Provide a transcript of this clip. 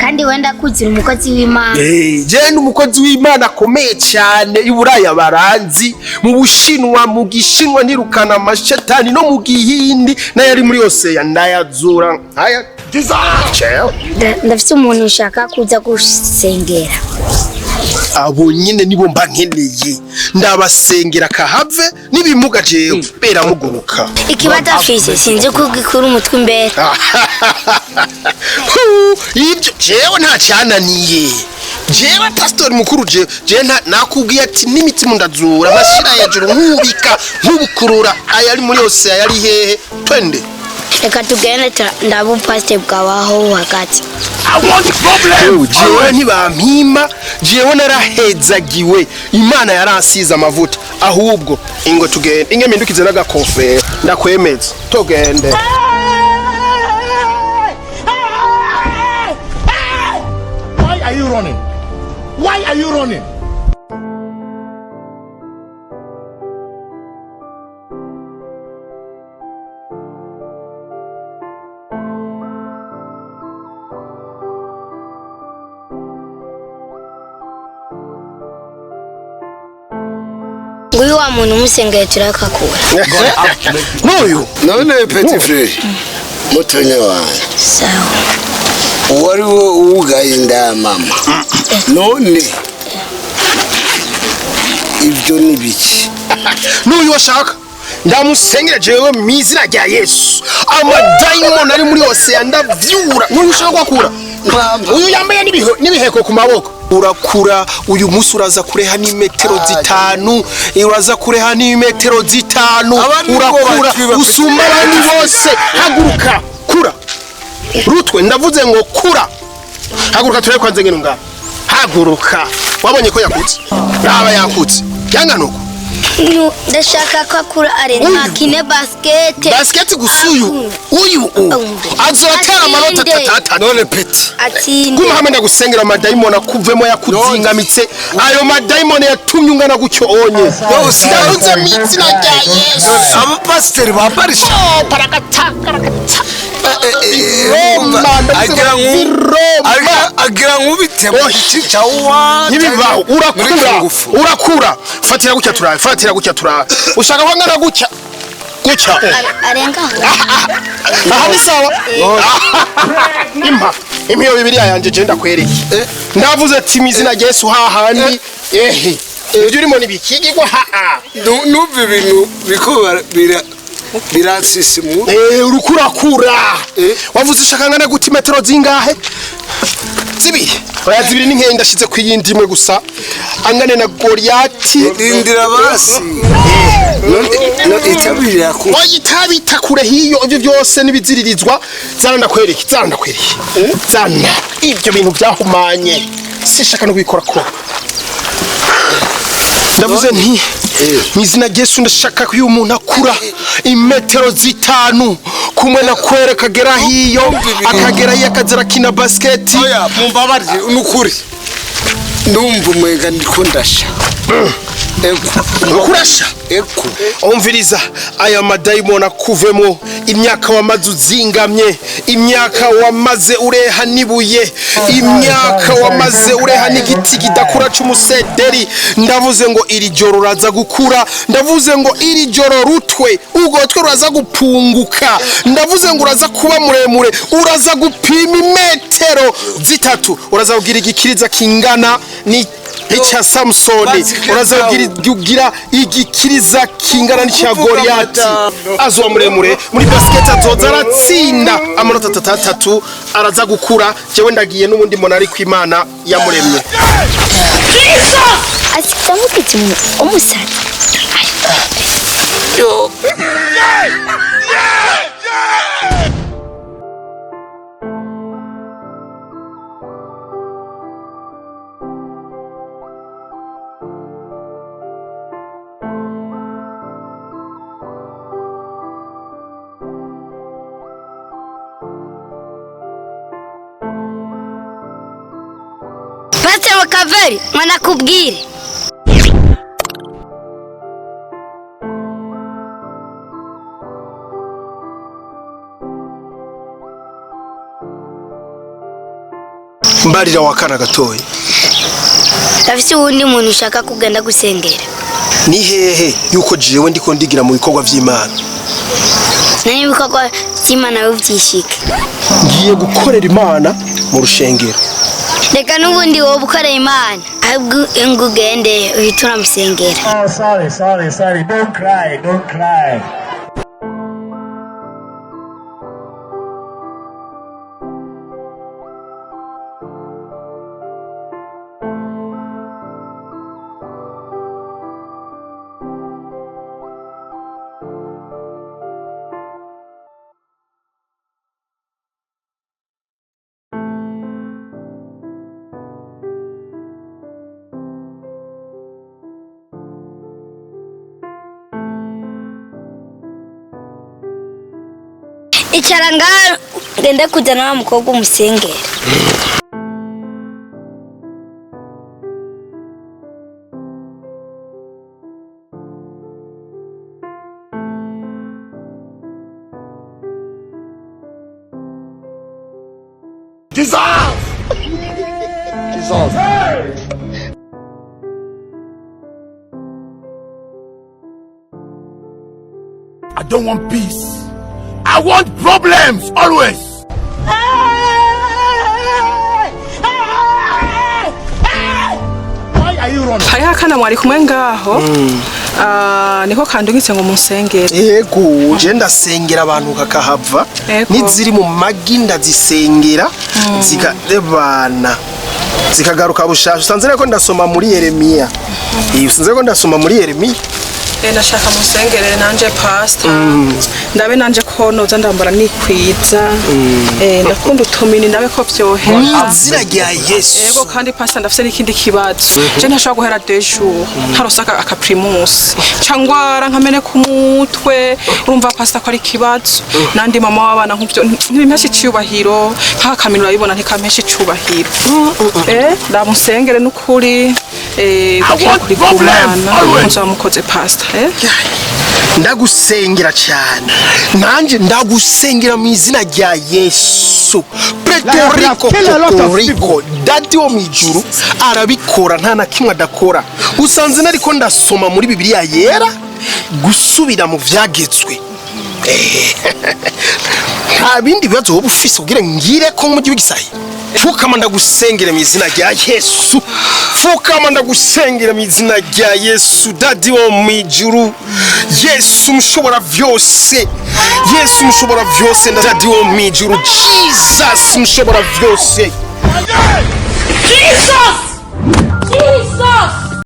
Kandi wenda kuzira umukozi w'Imana. Je ni umukozi w'Imana akomeye cyane. I Buraya baranzi, mu Bushinwa, mu Gishinwa nirukana amashetani, no mu Gihindi n'ayari muri yose ndayazura aya. Ciao. Ndafise umuntu ushaka kuza gusengera. Abo nyine nibo mba nkeneye, ndabasengera kahave n'ibimuga, jewe beramuguruka. Ikibazo afise sinzi ko gikura umutwe imbere. Hu, ibyo jewe nta cyananiye. Jewe pastori mukuru, jewe nakubwiye ati n'imitima ndazura, nkashira hejuru, nkubika, nkubukurura ayari muri yose, ayari hehe, twende. Reka tugende, ndaba ubupasiteri bwawe aho buhagaze. Jewe jewe ntibampima, jewe narahezagiwe, Imana yaransize amavuta. Ahubwo ingo tugende, inge mpindukize n'agakofero ndakwemeza, tugende. Why are you running? Why are you running? Nguyu wa muntu umusengeye turakakura. N'uyu. None petit frère, mutonya wanjye, Sawa. wari wo wugaye inda mama, none ibyo ni biki? N'uyu washaka ndamusengera jewe mu izina rya Yesu, amadayimoni ari muri yose ndavyura. N'uyu ushaka kwakura, uyu yambaye n'ibiheko ku maboko, urakura. Uyu munsi uraza kureha n'imetero 5, uraza kureha n'imetero 5. Abandi bo Urakura batwiba. Usumba abandi bose. Haguruka, kura rutwe, ndavuze ngo kura, haguruka turebe kwanze ngeno ngaho. Haguruka, wabonye ko yakutse? Yaba yakutse yangana uko. Ndashaka ko akura arenze Uyu. akine basikete. Basket gusa uyu uyu azotera amanota Atsinde. 3 3. None petit, Atsinde. Guma hamwe, ndagusengera, amadayimoni akuvemo yakuzingamitse, ayo madayimoni yatumye ungana gutyo onye. Ndavuze mu izina rya Yesu. Abapasiteri bambarisha Roma, ndavuze agira ngo Roma. Agira nk'ubite mu Oya. giti cya Ntibibaho. muri Urakura. kingufu. Urakura, fatira gutya turabe, fatira gutya turabe. Ushaka ko angana gutya gutya? Arenga aho. Aha ni sawa. Impa impa iyo Bibiliya yanje, je ndakwereke. Ndavuze ati mu izina rya Yesu, hahandi ehe ibyo urimo ntibikigirwa haa. Numva ibintu biko biransisimu. Uriko urakura. Wavuze ushaka ngana gute? Metero zingahe? 2? Oya, 2 ni nkeya, ndashize ku yindi imwe gusa, angane na Goliyati. Rindira basi, none itabirira ku Oya, itabita kure hiyo, ibyo byose n'ibiziririzwa. Zana ndakwereke, zana ndakwereke, zana ibyo bintu byahumanye, sishaka no kubikora ko. Ndavuze nti mu izina rya Yesu, ndashaka ko uyu muntu akura imetero 5, kumwe na kwereka agera hiyo, akagera hiyo akazara akina basiketi. Oya, mumbabarire, nukuri ndumva umenga ndiko ndasha. Ego. Kurasha. Ego. Umviriza, aya madayimoni akuvemo. Imyaka wamaze uzingamye, imyaka wamaze ureha n'ibuye, imyaka wamaze ureha n'igiti kidakura c'umusederi, ndavuze ngo iri joro uraza gukura. Ndavuze ngo iri joro rutwe ugotwe ruraza gupunguka. Ndavuze ngo uraza kuba muremure, uraza gupima imetero 3, uraza kugira igikiriza kingana ni n'icya Samusoni, uraza kugira igikiriza kingana n'icya Goliyati. Azoba muremure muri basket, azoza aratsinda amanota 3 3, araza gukura. Jewe ndagiye n'ubundi mbona ariko Imana yamuremye. Asitamukitse umusazi. Yo. Pastor Wakaveri, mwanakubwire. Mbarira wa kana gatoya. Ndafise uwundi muntu ushaka kugenda gusengera. Ni hehe yuko jewe ndiko ndigira mu bikorwa vy'Imana? Nani ibikorwa vy'Imana bivyishike? Ngiye gukorera Imana mu rushengero. Reka n'ubundi wowe ukorera Imana, ahubwo ngo ugende uhite uramusengera. Oh, sorry, sorry, sorry. Don't cry, don't cry. Icara ngaho ngende kuzana wa mukobwa umusengera. I don't want peace. I want problems always. Why are you running? Hariho akana mwari kumwe ngaho. Ah, niko kandungitse ngo munsengere. Yego, je ndasengera abantu kakahava. Yego. Niziri mu magi ndazisengera zikadebana zikagaruka bushasha. Usanze reko ndasoma muri Yeremiya. Usanze reko ndasoma muri Yeremiya. Ndashaka munsengere nanje pastor. Ndabe nanje ko noza ndambara nikwiza. Ndakunda utumini ndabe ko vyohera. Mw'izina rya Yesu. Ego kandi pastor ndafise n'ikindi kibazo. Je ntashobora guhera deux jours ntarosaka aka primus. Cangwara nkameneka umutwe. Urumva pastor ko ari ikibazo. Nandi mama w'abana nk'ivyo ntibimpesha icubahiro. Nk'aka kamini urabibona ntikampesha icubahiro. Ndamusengere n'ukuri. I Gukira want kuri problems kumana. always. Muzaba mukoze pastor. Ndagusengera cyane nanje ndagusengera mu izina rya Yesu. Puerto Rico, Puerto Rico, dadi wo mu ijuru arabikora, nta na kimwe adakora. Usanze nariko ndasoma muri Bibiliya yera gusubira mu vyagezwe. Nta bindi bibazo woba ufise kugira ngire ko mu gihugu gisahi. Fukama ndagusengera mu izina rya Yesu. Fukama ndagusengera mu izina rya Yesu, dadi wo mu ijuru. Yesu mushobora vyose. Yesu mushobora vyose, dadi wo mu ijuru. Jesus mushobora vyose.